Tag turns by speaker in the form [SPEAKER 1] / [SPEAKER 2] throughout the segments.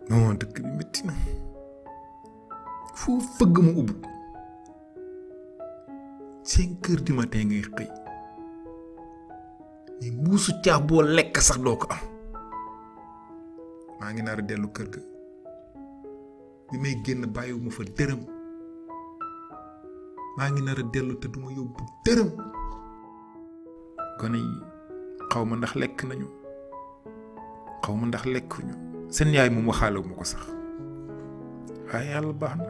[SPEAKER 1] non dëkk bi métti na foo fëgg mu ubbi 5 heures du matin ngay xëy mais mbuusu caaf boo lekk sax doo ko am maa ngi nar a dellu kër ga bi may génn bàyyiwuma fa dërëm maa ngi nar a dellu te duma yóbbu dërëm gone yi xaw ma ndax lekk nañu xaw ma ndax lekkuñu seen yaay moom waxaale wu ma ko sax waaye yàlla baax na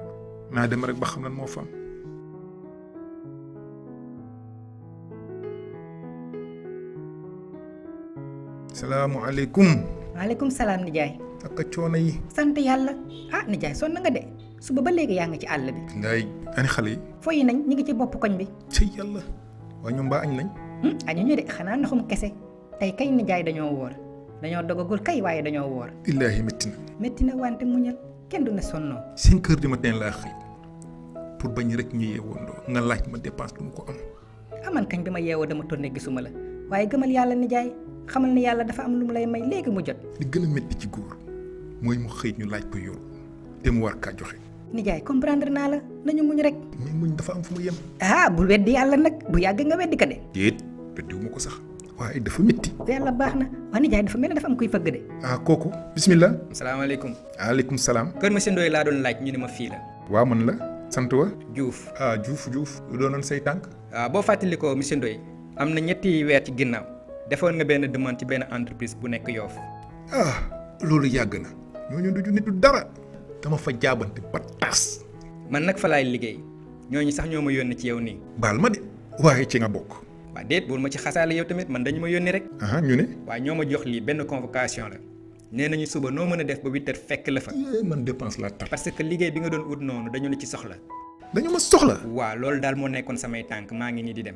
[SPEAKER 1] naa dem rek ba xam lan moo fa am. salaamualeykum.
[SPEAKER 2] waaleykum salaam nijaay.
[SPEAKER 1] ak coono yi.
[SPEAKER 2] sant yàlla nijaay sonn nga de suba ba léegi yaa ngi ci àll bi.
[SPEAKER 1] ngay ani xale yi.
[SPEAKER 2] foyi nañ ñi ngi ci bopp koñ bi.
[SPEAKER 1] ci yàlla waaye ñoom mbaa añ nañ.
[SPEAKER 2] añuñu de xanaa ndoxum kese tey kay nijaay dañoo woor dañoo dogagul kay waaye dañoo woor.
[SPEAKER 1] billaahi métti na.
[SPEAKER 2] métti na wante muñal kenn du ne sonnoo.
[SPEAKER 1] 5 heures du matin laa xëy pour bañ rek ñu yeewandoo nga laaj ma dépense du ma ko am.
[SPEAKER 2] aman kañ bi ma yeewoo dama tourné gisuma la waaye gëmal yàlla nijaay xamal ni yàlla dafa am lu mu lay may léegi mu jot.
[SPEAKER 1] li gën a métti ci góor mooy mu xëy ñu laaj ko yow te mu war kaa joxe.
[SPEAKER 2] nijaay comprendre naa la nañu muñ rek.
[SPEAKER 1] mais muñ dafa am fu mu yem.
[SPEAKER 2] bul weddi yàlla nag bu yàgg nga weddi ko de.
[SPEAKER 1] déet weddiwuma ko sax waaye dafa métti.
[SPEAKER 2] yàlla baax na waa nijaay dafa mel ne dafa am kuy fëgg de.
[SPEAKER 1] kooku bismillah.
[SPEAKER 3] salaamaaleykum.
[SPEAKER 1] waaleykum salaam.
[SPEAKER 3] kër monsieur Ndoye laa doon laaj ñu ne ma fii la.
[SPEAKER 1] waaw man la sant wa.
[SPEAKER 3] Diouf.
[SPEAKER 1] Diouf lu doonoon say tànk.
[SPEAKER 3] boo fàttalikoo monsieur Ndoye am na 3 weer ci ginnaaw defoon nga benn demande ci benn entreprise bu nekk Yoff.
[SPEAKER 1] loolu yàgg na ñooñu duñu nit du dara dama fa jaabante ba tas.
[SPEAKER 3] man nag fa laay liggéey ñooñu sax ñoo ma yónni ci yow nii.
[SPEAKER 1] baal ma de waaye ci nga bokk.
[SPEAKER 3] waa déet bul ma ci xasaale yow tamit man dañu ma yónni rek.
[SPEAKER 1] ñu ne.
[SPEAKER 3] waaye ñoo ma jox lii benn convocation la nee nañu suba noo mën a def ba 8 heures fekk la fa.
[SPEAKER 1] man dépense laa tar.
[SPEAKER 3] parce que liggéey bi nga doon ut noonu dañu la ci soxla.
[SPEAKER 1] dañu ma soxla.
[SPEAKER 3] waaw loolu daal moo nekkoon samay tànk maa ngi nii di dem.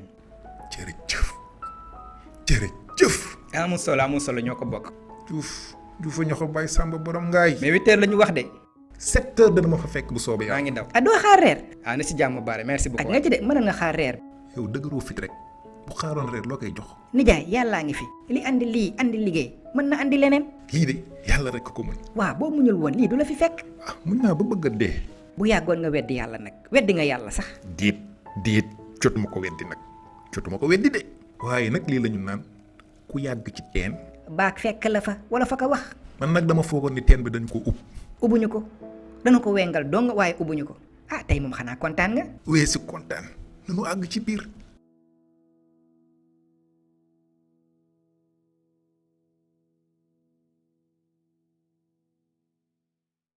[SPEAKER 1] jërëjëf.
[SPEAKER 3] amul solo ñoo ko bokk.
[SPEAKER 1] Diouf ñoo ko bàyyi Samba borom ngaay.
[SPEAKER 3] mais 8 heures la ñu wax de.
[SPEAKER 1] 7 heures dana ma fa fekk bu soobee yàlla.
[SPEAKER 3] maa ngi daw.
[SPEAKER 2] doo xaar reer.
[SPEAKER 3] na si jàmm baare merci beaucoup.
[SPEAKER 2] ak nga ci de mën nga xaar reer.
[SPEAKER 1] yow dëgëroo fit rek bu xaaroon reer loo koy jox.
[SPEAKER 2] nijaay yàllaa ngi fi li andi lii andi liggéey mën na andi leneen.
[SPEAKER 1] lii de yàlla rek ko mën.
[SPEAKER 2] waaw boo muñul woon lii du la fi fekk.
[SPEAKER 1] mën naa ba bëgg a dee.
[SPEAKER 2] bu yàggoon nga weddi yàlla nag weddi nga yàlla sax.
[SPEAKER 1] déet jotuma ko weddi de. waaye nag lii la ñu naan ku yàgg ci teen.
[SPEAKER 2] baag fekk la fa wala fa ko wax.
[SPEAKER 1] man nag dama foogoon ni teen bi dañ ko
[SPEAKER 2] ubbuñu ko dana ko wengal dong waaye ubbuñu ko tey moom xanaa kontaan nga.
[SPEAKER 1] weesu kontaan nanu àgg ci biir.